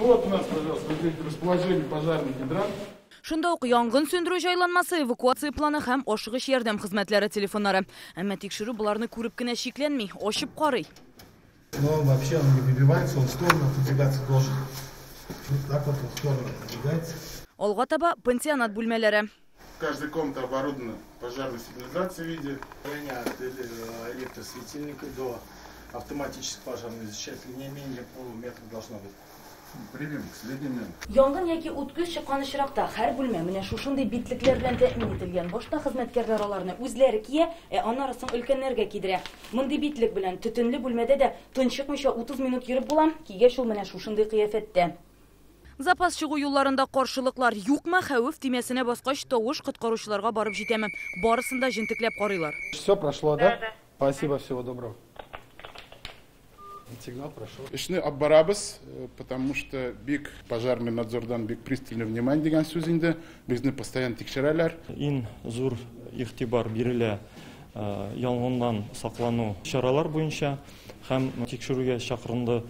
Вот у нас, пожалуйста, вот здесь расположение пожарный гидрант. Шунда ук янгын сүндерү җайланмасы, эвакуация планы һәм ашыгыч ярдәм хезмәтләре телефоннары. Әмма тикшерү боларны күреп кенә чикләнми, ачып карый. Но он вообще он не выбивается, он в сторону отодвигаться должен. Вот так вот он в сторону отодвигается. Алга таба пансионат бүлмәләре. Каждая комната оборудована пожарной сигнализацией в виде. От электросветильника до автоматических пожарных излучателей не менее полуметра должно быть. Примем к сведению. Янгын яки ут-күз чыккан очракта һәр бүлмә менә шушындый битлекләр белән тәэмин ителгән. Башта хезмәткәрләр аларны үзләре кия, ә аннары соң өлкәннәргә кидерә. Мондый битлек белән төтенле бүлмәдә дә тончыкмыйча 30 минут йөреп була. Кигәч ул менә шушындый кыяфәттә. Запас чыгу юлларында каршылыклар юкмы, хәвеф төймәсенә баскач тавыш коткаручыларга барып җитәме? Барысын да җентекләп карыйлар. Все прошло, да? Да. Спасибо, всего доброго. Сигнал прошел. Эшне алып барабыз, потому что бик пожарный надзордан бик пристальный внимание дигән сүз инде. Безне постоянно тикшерәләр. Иң зур игътибар бирелә янгыннан саклану чаралар буенча һәм тикшерүгә чакырылды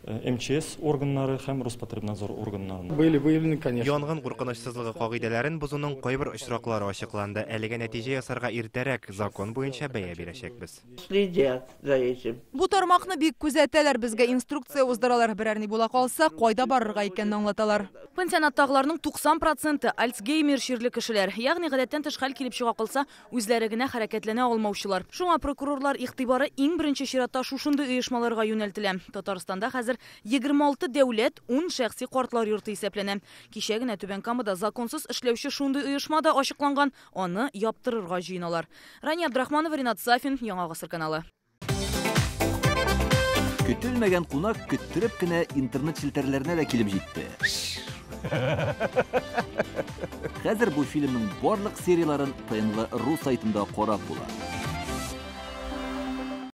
МЧС органнары һәм Роспотребнадзор органнары. Были выявлены, конечно. Янгын куркынычсызлыгы кагыйдәләрен бозуның кайбер очраклары ачыкланды. Әлегә нәтиҗә ясарга иртәрәк, закон буенча бәя бирәчәкбез. Следят за этим. Бу тармакны бик күзәтәләр, безгә инструкция уздыралар. Берәр ни була калса, кайда барырга икәнен аңлаталар. Пансионаттагыларның 90% Альцгеймер чирле кешеләр. Ягъни гадәттән тыш хәл килеп чыга калса, үзләре генә хәрәкәтләнә алмаучылар. Шуңа прокурорлар игътибары иң беренче чиратта шушындый оешмаларга юнәлтелә. Татарстанда хәзер 26 дәүләт, 10 шәхси картлар йорты исәпләнә. Кичә генә Түбән Камада законсыз эшләүче шундый оешма да ачыкланган, аны яптырырга җыеналар. Рания Абдрахманова, Ринат Сафин, Яңа Гасыр каналы. Көтелмәгән кунак көттереп кенә интернет челтәрләренә дә килеп җитте. Хәзер бу фильмның барлык серияларын ТНВ.ру сайтында карап була.